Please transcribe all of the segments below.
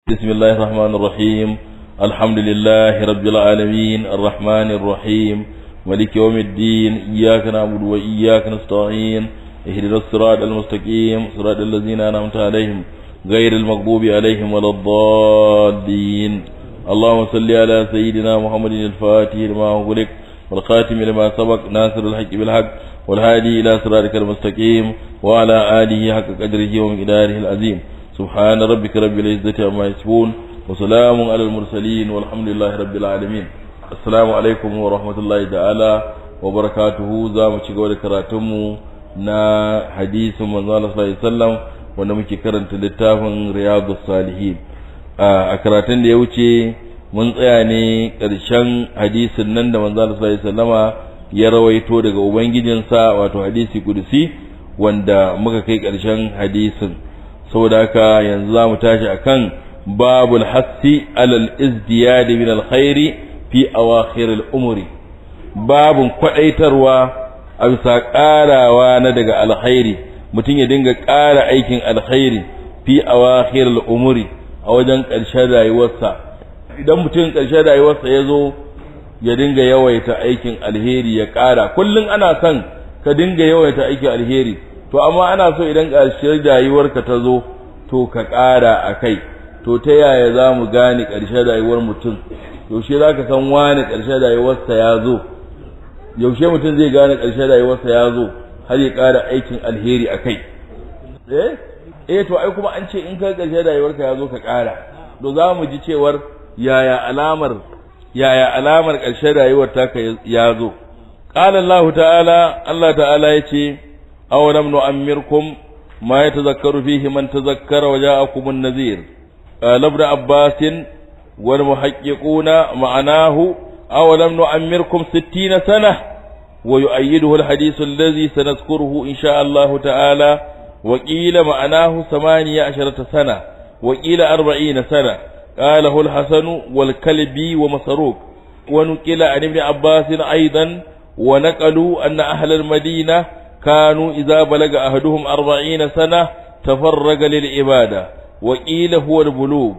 بسم الله الرحمن الرحيم. الحمد لله رب العالمين الرحمن الرحيم مالك يوم الدين إياك نعبد وإياك نستعين اهدنا الصراط المستقيم صراط الذين أنعمت عليهم غير المغضوب عليهم ولا الضالين. اللهم صل على سيدنا محمد الفاتح لما أغلق والخاتم لما سبق ناصر الحق بالحق والهادي إلى صراطك المستقيم وعلى آله حق قدره ومقداره العظيم. سبحان ربك رب العزة عما يصفون وسلام على المرسلين والحمد لله رب العالمين. السلام عليكم ورحمة الله تعالى وبركاته. za mu ci gaba da karatunmu na hadisin manzo Allah sallallahu alaihi wasallam wanda muke karanta littafin Riyadus Salihin. A karatun da ya wuce mun tsaya ne ƙarshen hadisin nan da manzo Allah sallallahu alaihi wasallama ya rawaito daga ubangijinsa, wato hadisi kudusi wanda muka kai ƙarshen hadisin. Saboda haka yanzu za mu tashi akan babul hassi alal izdiyadi min alkhairi fi awakhir al-umri, babun kwadaitarwa a bisa ƙarawa na daga alkhairi, mutum ya dinga ƙara aikin alkhairi fi awakhir al-umri, a wajen ƙarshen rayuwarsa. Idan mutum ƙarshen rayuwarsa ya zo, ya dinga yawaita aikin alheri, ya ƙara. Kullum ana son ka dinga yawaita aikin alheri, to amma ana so idan ƙarshen rayuwarka ta zo to ka ƙara a kai. To ta yaya za mu gane ƙarshen rayuwar mutum? Yaushe za ka san wani ƙarshen rayuwarsa ya zo? Yaushe mutum zai gane ƙarshen rayuwarsa ya zo har ya ƙara aikin alheri a kai? Eh to ai kuma an ce in ka ƙarshen rayuwarka ya zo ka ƙara. To za mu ji cewar yaya alamar ƙarshen rayuwar taka ya zo. Qala Allah ta'ala, Allah ta'ala yace awalam nu'ammirkum ma yatazakkaru fihi man tazakkara wa ja'akum an-nadhir. Qala ibn Abbas wal muhaqqiquna ma'anahu awalam nu'ammirkum 60 sana, wa yu'ayyiduhu al-hadith alladhi sanadhkuruhu insha Allah ta'ala. Wa qila ma'anahu 18 sana wa qila 40 sana. قاله الحسن والكلبي ومسروق. ونقل عن ابن عباس أيضا، ونقلوا أن أهل المدينة كانوا إذا بلغ أحدهم 40 سنة تفرغ للعبادة، وقيل هو البلوغ.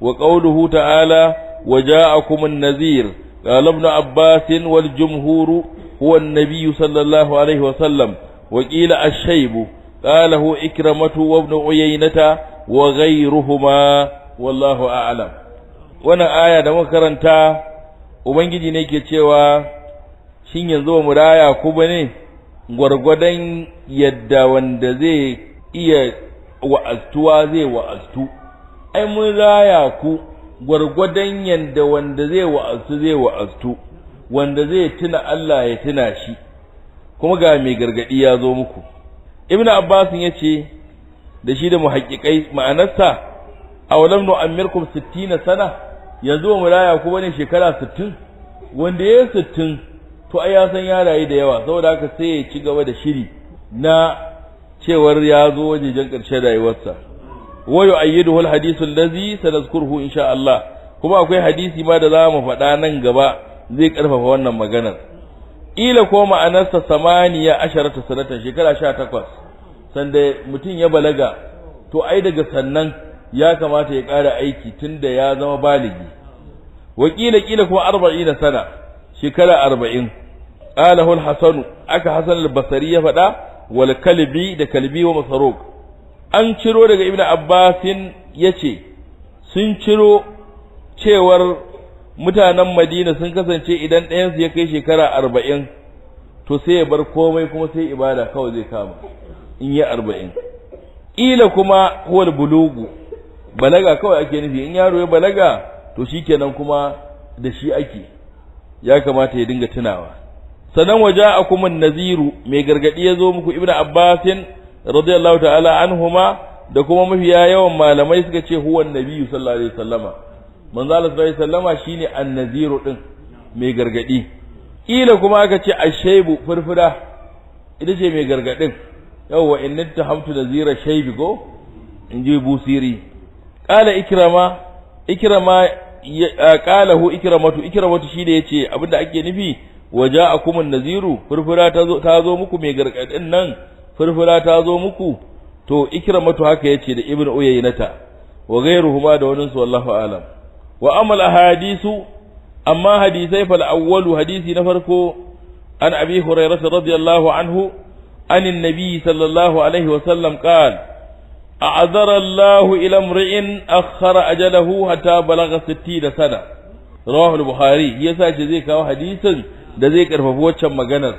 وقوله تعالى وجاءكم النذير، قال ابن عباس والجمهور هو النبي صلى الله عليه وسلم، وقيل الشيب، قاله إكرمة وابن عيينة وغيرهما wallahu a'lam. Wannan aya da muka karanta, ubangiji ne ke cewa shin yanzu ba mu raya ku bane gwargwadon yadda wanda zai iya wa'aztuwa zai wa'aztu? Ai mun raya ku gwargwadon yadda wanda zai wa'aztu zai wa'aztu, wanda zai tuna Allah ya tuna shi, kuma ga mai gargadi ya zo muku. Ibn Abbas ya ce da shi da muhaqqiqai ma'anarsa awalam nu'ammirkum 60 sana, yanzu ba mu raya ku bane shekara 60. Wanda ya 60 to ai ya san ya rayu da yawa, saboda haka sai ya ci gaba da shiri na cewar ya zo wajejen ƙarshen rayuwarsa. Wa yu'ayyiduhu al-hadithu allazi sanadhkuruhu insha Allah. Kuma akwai hadisi ma da za mu faɗa nan gaba zai ƙarfafa wannan maganar. Ila ko ma'anarsa 18 sanatan, shekara 18 sanda mutum ya balaga, to ai daga sannan ya kamata ya ƙara aiki tunda ya zama baligi. Wakila kila kuma 40 sana, shekara 40. Qalahu al-Hasan, aka Hasan al-Basri ya faɗa, wal Kalbi da Kalbi wa Masruq. An ciro daga Ibn Abbas yace sun ciro cewar mutanen Madina sun kasance idan ɗayan su ya kai shekara 40 to sai ya bar komai kuma sai ibada kawai zai kama in yi 40. Ila kuma huwal bulugu, balaga kawai ake nufi. In yaro ya balaga to shikenan kuma da shi ake, ya kamata ya dinga tunawa. Sanan waja'akum an-naziru, mai gargadi ya zo muku. Ibn Abbas radiyallahu ta'ala anhuma da kuma mafiya yawan malamai suka ce huwa an-nabiyyu sallallahu alaihi wasallama, manzo Allah sallallahu alaihi wasallama shine an-naziru din, mai gargadi. Kila kuma aka ce ashaybu, furfura ita ce mai gargadin. Yawwa inna tahamtu nazira shaybi go inji Busiri. Qala Ikrama, Ikrama qalahu Ikramatu, Ikramatu shi da yace abinda ake nufi waja'akum an-naziru, furfura ta zo muku, mai gargadin nan furfura ta zo muku. To Ikramatu haka yace da Ibn Uyaynata. Wa ghayruhuma, da wani su, wallahu alam. Wa amal ahadisu, amma hadisai, fal awwalu, hadisi na farko, an Abi Hurairah radiyallahu anhu an annabi sallallahu alaihi wa sallam qala: أعذر الله إلى امرئ أخر أجله حتى بلغ 60 سنة. رواه البخاري. Yasa ce zai kawo hadisin da zai karfafi waccan maganar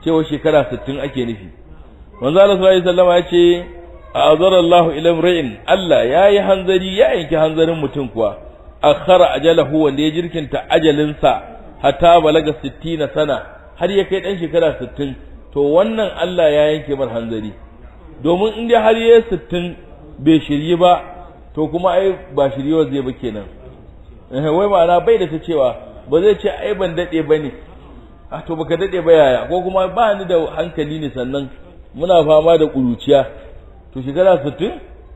cewa shekara 60 ake nufi. Manzo Allah sallallahu alaihi wasallam ya ce: أعذر الله إلى امرئ, Allah yayi hanzari, ya yanki hanzarin mutum kuwa, أخر أجله, wanda ya jirkinta ajalinsa, حتى بلغ 60 سنة, har ya kai dan shekara 60. To wannan Allah ya yanke mar hanzari, domin in dai har ya 60 bai shiryi ba, to kuma ai ba shiryewa zai ba kenan. Wai ma'ana bai da ta cewa, ba zai ce ai ban dade ba ne. A to baka dade ba yaya? Ko kuma ba ni da hankali ne, sannan muna fama da ƙuruciya. To shekara 60.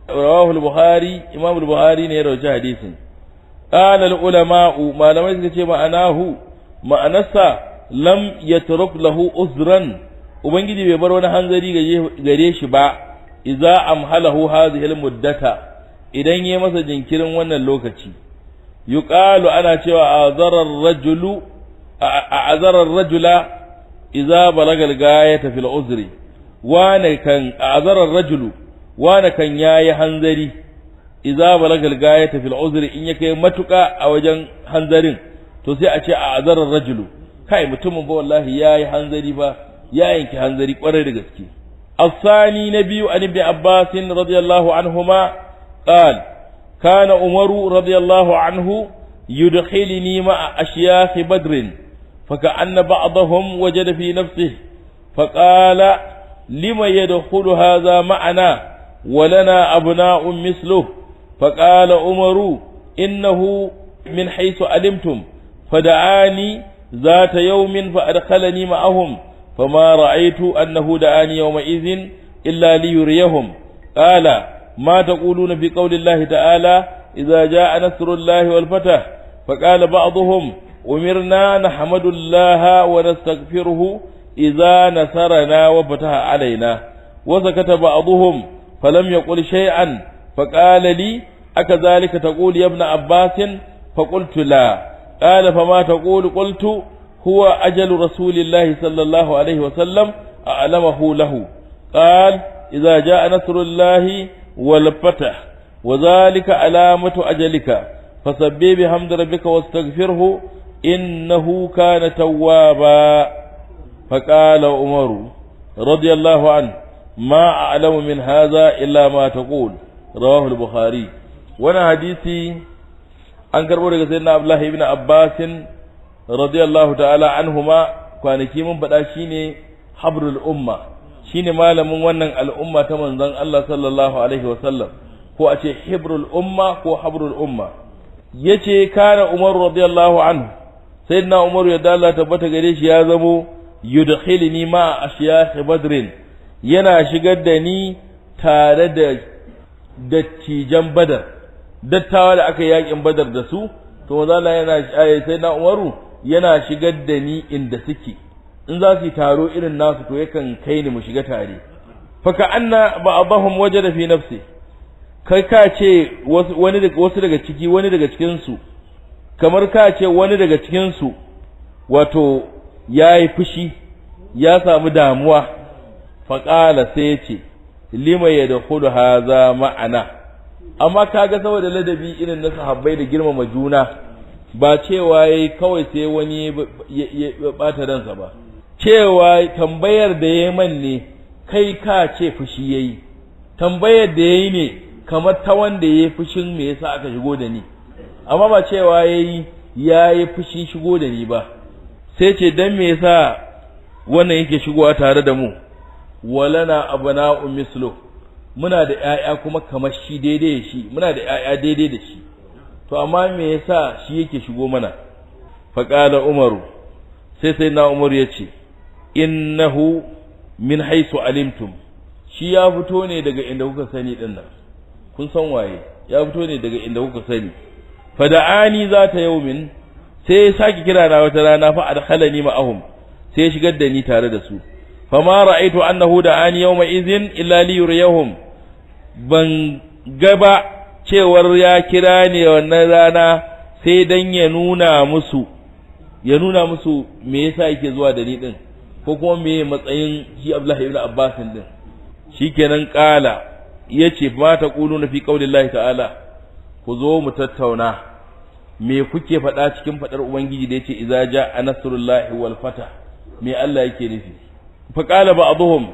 رواه البخاري, Imam al-Bukhari ne ya rawaita hadisin. قال العلماء, malamai suka ce, معناه, ma'anarsa, لم يترك له عذرا, ubangiji bai bar wani hanzari gare shi ba, إذا أمهله هذه المدة, idan ya masa jinkirin wannan lokaci. يقال, ana cewa, أعذر الرجل أعذر الرجل إذا بلغ الغاية في العذر. Wane kan أعذر الرجل, wane kan yayi hanzari, إذا بلغ الغاية في العذر, in ya kai matuka a wajen hanzarin, to sai a ce أعذر الرجل, kai mutumin ba wallahi yayi hanzari ba, ya yanki hanzari kwarai da gaske. الثاني, نبي, عن ابن عباس رضي الله عنهما قال: كان عمر رضي الله عنه يدخلني مع أشياخ بدر، فكأن بعضهم وجد في نفسه فقال: لم يدخل هذا معنا ولنا أبناء مثله؟ فقال عمر: إنه من حيث علمتم. فدعاني ذات يوم فأدخلني معهم، فما رأيت أنه دعاني يومئذ إلا ليريهم. قال: ما تقولون في قول الله تعالى: إذا جاء نصر الله والفتح؟ فقال بعضهم: أمرنا نحمد الله ونستغفره إذا نصرنا وفتح علينا. وسكت بعضهم فلم يقل شيئا. فقال لي: أكذلك تقول يا ابن عباس؟ فقلت: لا. قال: فما تقول؟ قلت: هو أجل رسول الله صلى الله عليه وسلم أعلمه له. قال: إذا جاء نصر الله والفتح وذلك علامة أجلك، فسبح بحمد ربك واستغفره إنه كان توابا. فقال عمر رضي الله عنه: ما أعلم من هذا إلا ما تقول. رواه البخاري. Wannan hadisi an karbo daga sayyidina Abdullah ibn Abbas رضي الله تعالى عنهما. Kwanaki mun faɗa, shine حبر الأمة, shine malamin wannan al'umma ta manzon Allah صلى الله عليه وسلم, ko a ce حبر الأمة ko حبر الأمة. Yace كان عمر رضي الله عنه, sayyidina Umar ya Allah tabbata gare shi ya zamo, يدخلني مع أشياخ بدر, yana shigar da ni tare da dattijan Badar, dattawa da aka yakin Badar da su. To manzo Allah yana, sayyidina Umaru yana shigar da ni inda suke in za su yi taro irin nasu, to yakan kai ni mu shiga tare. فكأن بعضهم وجد في نفسه, kai ka ce wani daga wasu daga ciki, wani daga cikin su, kamar ka ce wani daga cikin su wato yayi fushi, ya samu damuwa. فقال, sai ya ce: لم يدخل هذا معنا؟ Amma kaga saboda ladabi irin na sahabbai da girmama juna, ba cewa yayi kawai sai wani ya bata ransa ba. Cewa tambayar da yayi man ne kai ka ce fushi yayi, tambayar da yayi ne kamar ta wanda yayi fushin me yasa aka shigo da ni, amma ba cewa yayi yayi fushi shigo da ni ba. Sai ce: dan me yasa wannan yake shigowa tare da mu? ولنا أبناء مثله, muna da ƴaƴa kuma kamar shi, daidai da shi, muna da ƴaƴa daidai da shi, to amma me yasa shi yake shigo mana? فقال عمر, sai na Umaru ya ce: إنه من حيث علمتم, shi ya fito ne daga inda kuka sani din nan, kun san waye, ya fito ne daga inda kuka sani. فدعاني ذات يوم, sai ya sake kira na wata rana, فأدخلني معهم, sai ya shigar da ni tare da su. فما رأيت أنه دعاني يومئذ إلا ليريهم, ban gaba cewar ya kira ne wannan rana sai dan ya nuna musu, ya nuna musu me yasa yake zuwa da ni din, ko kuma me matsayin shi Abdullahi ibn Abbas din. Shikenan kala yace ma taquluna fi qaulillahi ta'ala, ku zo mu tattauna me kuke faɗa cikin faɗar Ubangiji da yace idza jaa nasrullahi wal fatah, me Allah yake nufi? Fa qala ba'dhum,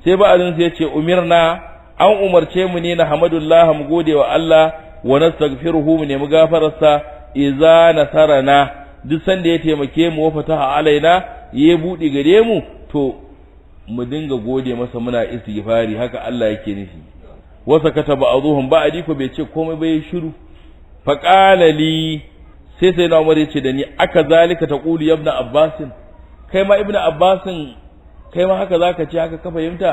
sai ba'dun sai yace umirna, an umarce mu ne na hamadullah, mu gode wa Allah, wa nastaghfiruhu, mu nemi gafararsa, idza nasarana, duk sanda ya taimake mu, wa fataha alaina, ya buɗe gare mu, to mu dinga gode masa muna istighfari, haka Allah yake nufi. Wa sakata ba'dhum, ba'di ko bai ce komai ba, ya shiru. Fa qala li, sai na Umar yace da ni, aka zalika taqulu ya ibn Abbas, kai ma ibn Abbas, kai ma haka zaka ce, haka ka fahimta?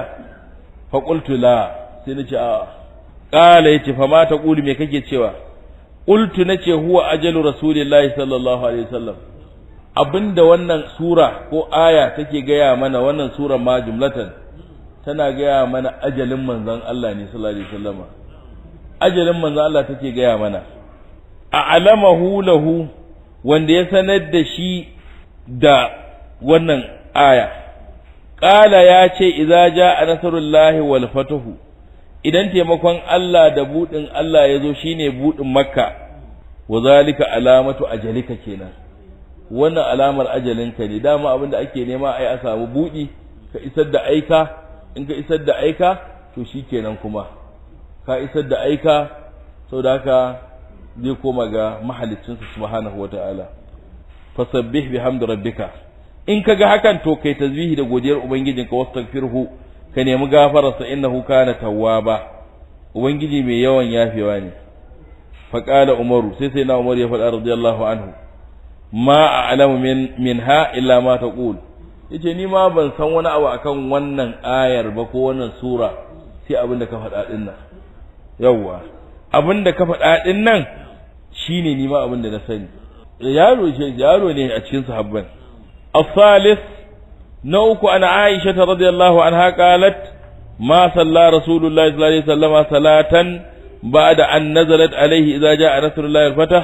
Fa qultu la, sai nace a. Qala, yace fa ma taqulu, me kake cewa? Qultu, nace huwa ajalu rasulillahi sallallahu alaihi wasallam, abinda wannan sura ko aya take gaya mana, wannan sura ma jumlatan tana gaya mana ajalin manzon Allah ne sallallahu alaihi wasallam, ajalin manzon Allah take gaya mana. A alamahu lahu, wanda ya sanar da shi da wannan aya, qala, ya ce idza jaa nasrullahi wal fatahu, idan taimakon Allah da budin Allah ya zo, shine budin Makka, wa zalika alamatu ajalika kenan, wannan alamar ajalinka ne. Dama abin da ake nema ai a samu budi, ka isar da aika, in ka isar da aika to shikenan, kuma ka isar da aika, saboda haka zai koma ga mahaliccinsa subhanahu wataala. Fasabbih bihamdi rabbika, in kaga hakan to kai tasbihi da godiyar ubangijinka, wastaghfirhu, ka nemi gafararsa, innahu kana tawwaba, ubangiji mai yawan yafewa ne. Faqala Umaru, sai na Umar ya faɗa radiyallahu anhu, ma a'lamu minha illa ma taqul, yace ni ma ban san wani abu akan wannan ayar ba ko wannan sura sai abin da ka faɗa din nan. Yawwa, abin da ka faɗa din nan shine ni ma abin da na sani. Yaro ce, yaro ne a cikin sahabban. As-salis, na uku, ana Aisha radiyallahu anha qalat ma salla Rasulullahi sallallahu alaihi wasallama salatan ba'da an nazalat alaihi idza jaa nasrullahi al-fatah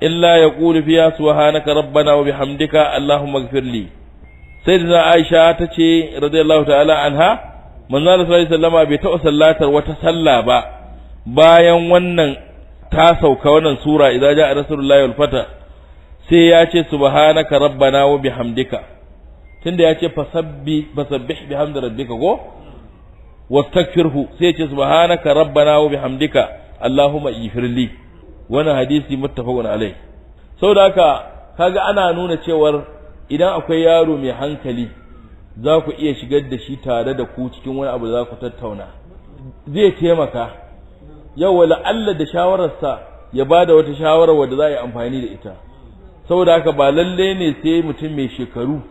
illa yaqulu fiha subhanaka rabbana wa bihamdika allahumma ighfir li. Sayyidina Aisha tace radiyallahu ta'ala anha, manzo Allah sallallahu alaihi wasallama bai taɓa sallatar wata sallah ba bayan wannan ta sauka, wannan sura idza jaa nasrullahi wal fatah, sai ya ce subhanaka rabbana wa bihamdika, tunda ya ce fasabbih bihamdi rabbika ko wastaghfirhu, sai ya ce subhanaka rabbana wa bihamdika allahumma ighfirli. Wannan hadisi muttafaqun alai. Saboda haka kaga ana nuna cewar idan akwai yaro mai hankali za ku iya shigar da shi tare da ku cikin wani abu da za ku tattauna, zai taimaka. Yau wala Allah da shawararsa ya bada wata shawara wadda za a yi amfani da ita. Saboda haka ba lalle ne sai mutum mai shekaru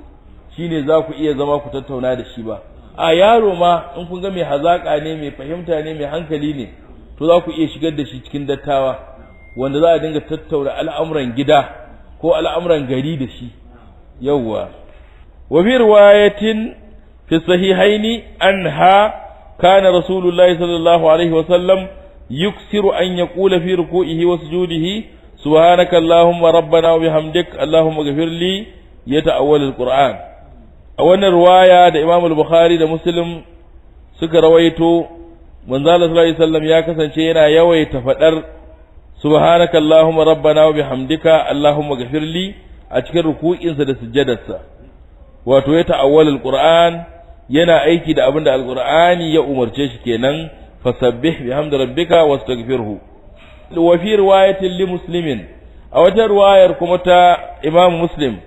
shine za ku iya zama ku tattauna da shi ba. A yaro ma in kun ga mai hazaka ne, mai fahimta ne, mai hankali ne, to za ku iya shigar da shi cikin dattawa wanda za a dinga tattauna al'amuran gida ko al'amuran gari da shi. Yawwa, wa fi riwayatin fi sahihaini anha, kana Rasulullahi sallallahu alaihi wa sallam yuksiru an yaqula fi ruku'ihi wa sujudihi subhanaka allahumma rabbana wa bihamdik allahumma ighfir li, yata'awwal alquran. A wannan riwaya da Imam al-Bukhari da Muslim suka rawaito, manzo Allah sallallahu alaihi wasallam ya kasance yana yawaita fadar subhanaka allahumma rabbana wa bihamdika allahumma ighfir li a cikin ruku'insa da sujjadarsa, wato ya ta'awwal alquran, yana aiki da abinda alqur'ani ya umarce shi kenan, fasabbih bihamdi rabbika wastaghfirhu. Wa fi riwayatin li Muslimin, a wata riwayar kuma ta Imam Muslim,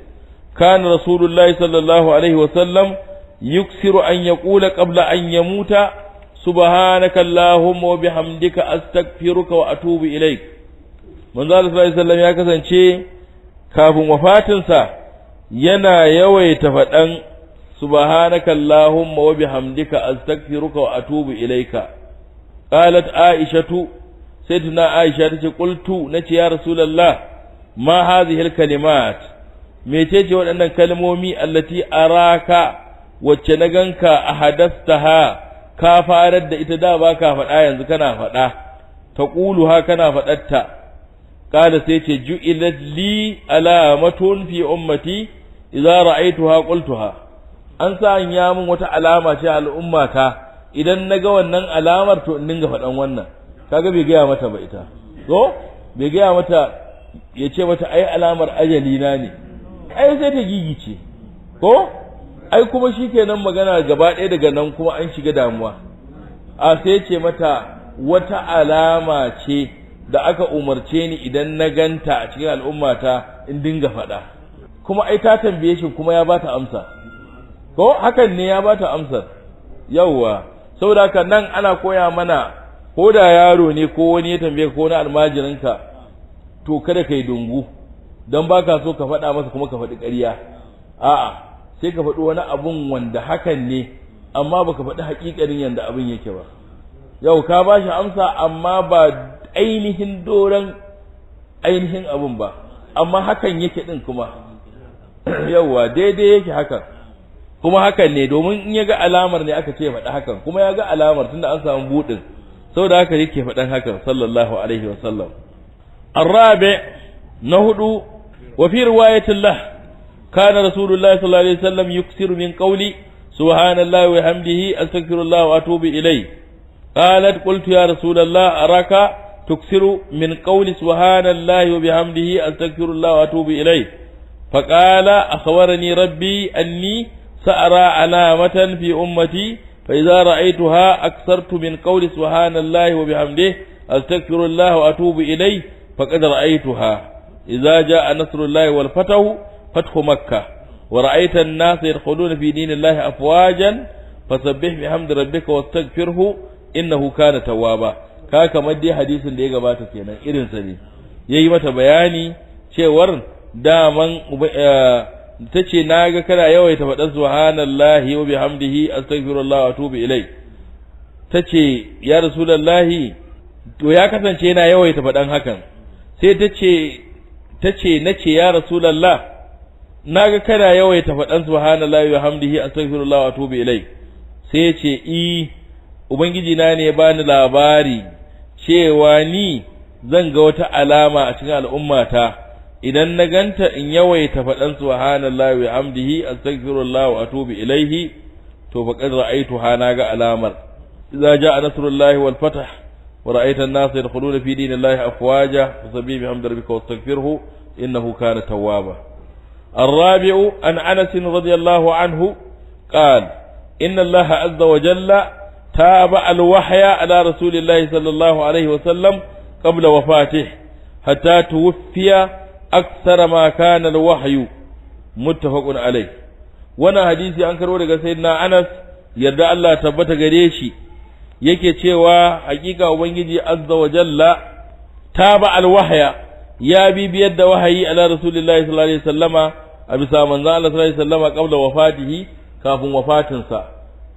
kana Rasulullahi sallallahu alaihi wa sallam yuksiru an yaqula qabla an yamuta subhanaka allahumma wa bihamdika astaghfiruka wa atubu ilaik. Manzo Allah sallallahu alaihi wasallam ya kasance kafin wafatinsa yana yawaita faɗan subhanaka allahumma wa bihamdika astaghfiruka wa atubu ilaika. Qalat Aishatu, sayyidatuna Aisha tace, qultu, nace ya Rasulullah, ma hadhihi alkalimat, mecece waɗannan kalmomi, allati araka, wacce na ganka ahadastaha, ka farar da ita, da ba ka faɗa, yanzu kana faɗa. Taquluha, kana faɗatta. Qala, sai ce: ju'ilat li alamatun fi ummati, idza ra'aytuha qultuha. An sa an ya min wata alama ce al'ummata, idan naga wannan alamar to in dinga faɗan wannan. Kaga bai gaya mata ba ita, ko bai gaya mata, ya ce mata ai alamar ajali na ne, ai sai ta gigice, ko ai kuma shikenan magana gaba ɗaya, daga nan kuma an shiga damuwa. A sai ce mata wata alama ce da aka umarce ni idan na ganta a cikin al'ummata in dinga faɗa. Kuma ai ta tambaye shi kuma ya bata amsa, ko hakan ne ya bata amsar. Yawwa, saboda haka nan ana koya mana, ko da yaro ne ko wani ya tambaye ko na almajirinka, to kada kai dungu don baka so ka faɗa masa kuma ka faɗi ƙarya. A'a, sai ka faɗi wani abun wanda hakan ne, amma baka faɗi haƙiƙanin yanda abin yake ba. Yau ka ba shi amsa, amma ba ainihin doron ainihin abun ba, amma hakan yake din kuma. Yauwa, daidai yake hakan kuma hakan ne, domin in ya ga alamar ne aka ce faɗi hakan, kuma ya ga alamar tunda an samu buɗin, saboda haka yake faɗan hakan, sallallahu alaihi wa sallam. الرابع، نهدو: وفي رواية له، كان رسول الله صلى الله عليه وسلم يكثر من قولي سبحان الله وبحمده، أستغفر الله وأتوب إليه. قالت: قلت: يا رسول الله، أراك تكثر من قول سبحان الله وبحمده، أستغفر الله وأتوب إليه. فقال: أخبرني ربي أني سأرى علامة في أمتي، فإذا رأيتها أكثرت من قول سبحان الله وبحمده، أستغفر الله وأتوب إليه، فقد رأيتها: إذا جاء نصر الله والفتح، فتح مكة، ورأيت الناس يدخلون في دين الله أفواجا، فسبح بحمد ربك واستغفره، إنه كان توابا. Ka kamar dai hadisin da ya gabata kenan, irin sa ne yayi mata bayani cewar daman tace naga kana yawaita faɗan subhanallahi wa bihamdihi, astaghfirullah wa atubu ilai. Tace: ya rasulullahi, to ya kasance yana yawaita faɗan hakan. Sai tace nace: ya rasulullah, naga kana yawaita faɗan subhanallahi wa bihamdihi, astaghfirullah wa atubu ilai. Sai ce: i ubangiji na ne ya bani labari cewa ni zan ga wata alama a cikin al'ummata, idan na ganta in yawaita faɗan subhanallahi wa bihamdihi, astaghfirullah wa atubu ilaihi. To faqad ra'aytuha, na ga alamar: idza jaa nasrullahi wal fath, wa ra'aita an-nasa yadkhuluna fi dinillahi afwaja, fasabbih bihamdi rabbika wastaghfirhu, innahu kana tawwaba. الرابع، عن أنس رضي الله عنه قال: إن الله عز وجل تابع الوحي على رسول الله صلى الله عليه وسلم قبل وفاته حتى توفي، أكثر ما كان الوحي. متفق عليه. Wannan hadisi an karbo daga sayyidina Anas, yarda Allah tabbata gare shi, yake cewa hakika ubangiji azza wa jalla taba alwahya, ya bibiyar da wahayi, ala rasulillahi sallallahu alaihi wasallama, a bisa manzon Allah sallallahu alaihi wasallama, qabla wafatihi, kafin wafatinsa.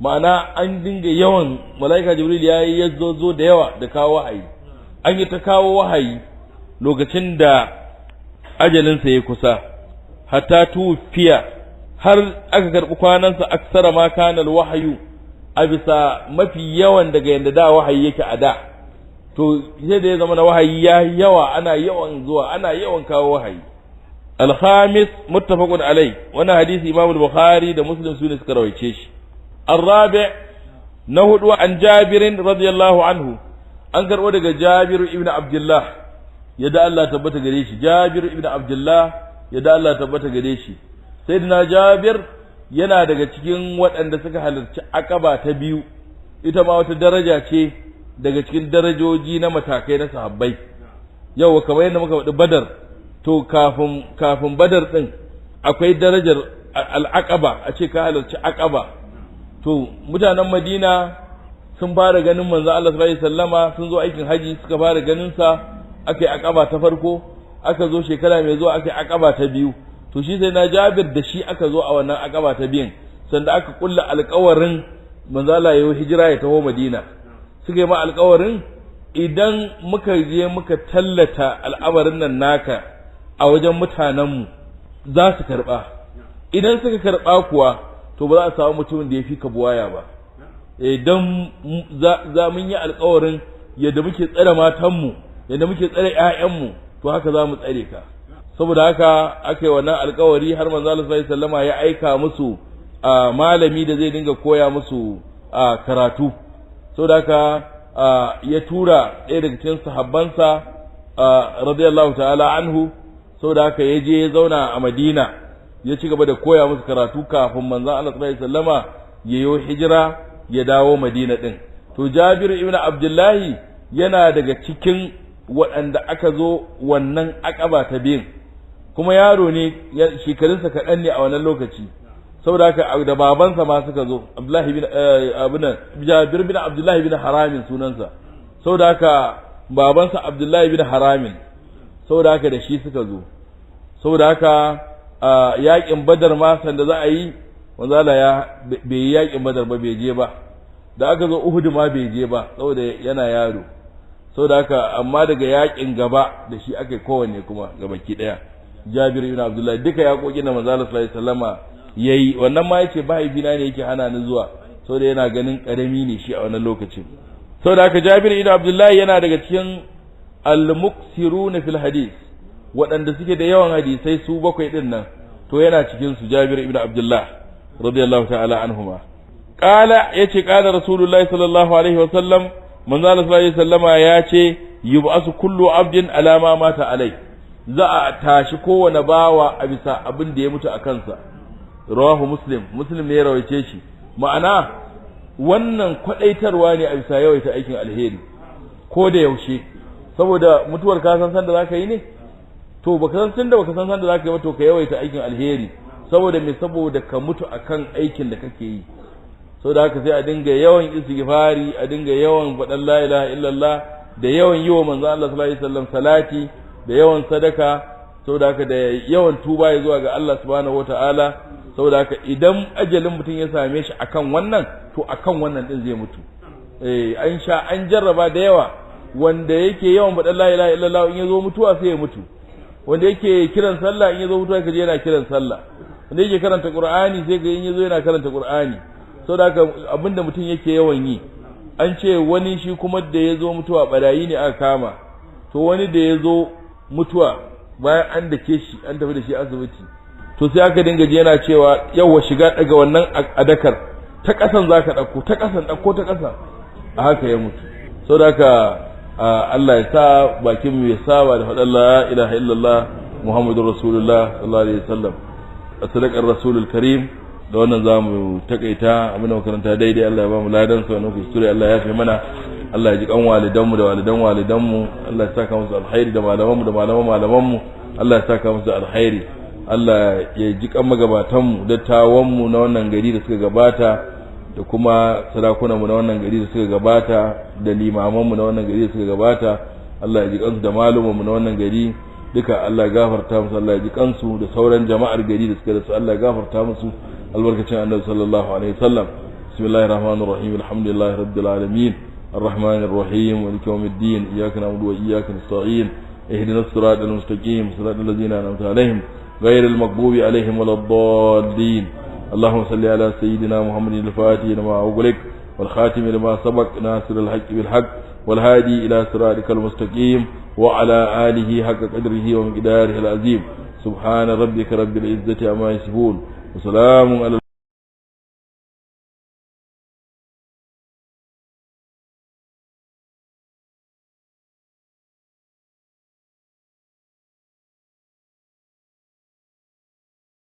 Ma'ana an dinga yawan malaika Jibril ya yi zo da yawa da kawo wahayi, an yi ta kawo wahayi lokacin da ajalinsa ya kusa, hatta tufiya, har aka karɓi kwanansa, aksara ma kana wahayu, a bisa mafi yawan daga yanda da wahayi yake a da. To sai da ya zama na wahayi ya yawa, ana yawan zuwa, ana yawan kawo wahayi. الخامس، متفق عليه. Wannan hadisi Imam Bukhari da Muslim su ne suka rawaice shi. الرابع، نهدو: عن جابر رضي الله عنه. An karɓo daga Jabir ibn Abdullah, yadda Allah tabbata gare shi. Jabir ibn Abdullah, yadda Allah tabbata gare shi. Sayyidina Jabir yana daga cikin waɗanda suka halarci Akaba ta biyu. Ita ma wata daraja ce daga cikin darajoji na matakai na sahabbai. Yau kamar yadda muka faɗi Badar, to kafin Badar ɗin akwai darajar al'aqaba, a ce ka halarci Aqaba. To mutanen Madina sun fara ganin manzo Allah sallallahu alaihi wasallama, sun zo aikin haji suka fara ganin sa, aka yi Aqaba ta farko, aka zo shekara mai zuwa aka yi Aqaba ta biyu. To shi sai na Jabir da shi aka zo a wannan Aqaba ta biyun, sanda aka kulla alƙawarin manzo Allah ya yi hijira ya taho Madina. Suka yi ma alƙawarin, idan muka je muka tallata al'amarin nan naka a wajen mutanenmu, za su karɓa. Idan suka karɓa kuwa, to ba za a samu mutumin da ya fi ka buwaya ba, idan za mun yi alƙawarin Yadda muke tsare matanmu, yadda muke tsare ƴaƴanmu, to haka za mu tsare ka. Saboda haka aka yi wannan alkawari, har manzo Allah sallallahu alaihi wasallama ya aika musu malami da zai dinga koya musu karatu. Saboda haka ya tura ɗaya daga cikin sahabbansa radiyallahu ta'ala anhu. Saboda haka ya je ya zauna a Madina, ya ci gaba da koya musu karatu kafin manzo Allah sallallahu alaihi wasallama ya yi hijira ya dawo Madina din. To Jabir ibn Abdullahi yana daga cikin waɗanda aka zo wannan akaba ta biyun, kuma yaro ne, shekarunsa kaɗan ne a wannan lokaci. Saboda haka da babansa ma suka zo, Abdullahi bin abuna Jabir bin Abdullahi bin Haramin sunansa. Saboda haka babansa Abdullahi bin Haramin, saboda haka da shi suka zo. Saboda haka yaƙin Badar ma sanda za a yi, manzo Allah ya bai yi yaƙin Badar ba, bai je ba. Da aka zo Uhud ma bai je ba saboda yana yaro. Saboda haka amma daga yaƙin gaba da shi aka kowanne kuma gabaki daya, Jabir ibn Abdullahi duka yaƙoƙin da manzo Allah sallallahu alaihi wasallama yayi. Wannan ma yace mahaifina ne yake hana ni zuwa, saboda yana ganin karami ne shi a wannan lokacin. Saboda haka Jabir ibn Abdullahi yana daga cikin al-muksiruna fil hadith, waɗanda suke da yawan hadisai su bakwai din nan, to yana cikin su Jabir ibn Abdullah radiyallahu ta'ala anhuma. Qala, yace qala Rasulullahi sallallahu alaihi wasallam, manzo Allah sallallahu alaihi wasallama yace yub'asu kullu abdin ala ma mata alai, za a tashi kowane bawa a bisa abin da ya mutu a kansa. Rawahu Muslim, Muslim ne ya rawaice shi. Ma'ana wannan kwadaitarwa ne a bisa yawaita aikin alheri ko da yaushe, saboda mutuwar ka san sanda zaka yi ne, to baka san tunda baka san sanda zaka yi ba, to ka yawaita aikin alheri. Saboda me? Saboda ka mutu akan aikin da kake yi. Saboda haka sai a dinga yawan istighfari, a dinga yawan faɗan la ilaha illallah, da yawan yi wa manzo Allah sallallahu alaihi wasallam salati, da yawan sadaka, saboda haka da yawan tuba ya zuwa ga Allah subhanahu wataala. Saboda haka idan ajalin mutum ya same shi akan wannan, to akan wannan din zai mutu. An sha an jarraba da yawa, wanda yake yawan faɗan la ilaha illallah in ya zo mutuwa sai ya mutu, wanda yake kiran sallah in ya zo mutuwa kaje yana kiran sallah, wanda yake karanta Qur'ani sai ga in ya zo yana karanta Qur'ani. Saboda haka abinda mutum yake yawan yi, an ce wani shi kuma da ya zo mutuwa barayi ne aka kama, to wani da ya zo mutuwa bayan an dake shi an tafi da shi asibiti, to sai aka dinga ji yana cewa yawa shiga daga wannan adakar ta kasan zaka dauko, ta kasan dauko, ta kasan, a haka ya mutu. Saboda haka Allah ya sa bakin mu ya saba da faɗan la ilaha illallah Muhammadur Rasulullah sallallahu alaihi wasallam, sadaqar Rasulul Karim. Da wannan zamu takaita abin da makaranta daidai, Allah ya ba mu ladan sa, wannan kuskure Allah ya fi mana. Allah ya ji kan walidanmu da walidan walidanmu, Allah ya saka musu alkhairi, da malamanmu da malaman malamanmu, Allah ya saka musu alkhairi. Allah ya ji kan magabatanmu, dattawanmu na wannan gari da suka gabata, da kuma sarakunanmu na wannan gari da suka gabata, da limamanmu na wannan gari da suka gabata. Allah ya ji kansu da malumanmu na wannan gari duka, Allah ya gafarta musu, Allah ya ji kansu da sauran jama'ar gari da suka rasu, Allah ya gafarta musu albarkacin Annabi sallallahu alaihi wasallam. Bismillahir rahmanir rahim, alhamdulillahi rabbil alamin, arrahmanir rahim, maliki yawmiddin, iyyaka na'budu wa iyyaka nasta'in, ihdinas siratal mustaqim, siratal ladzina an'amta alaihim ghayril maghdubi alaihim waladdallin. اللهم صل على سيدنا محمد الفاتح لما أغلق والخاتم لما سبق ناصر الحق بالحق والهادي إلى صراطك المستقيم وعلى آله حق قدره ومقداره العظيم. سبحان ربك رب العزة عما يصفون وسلام على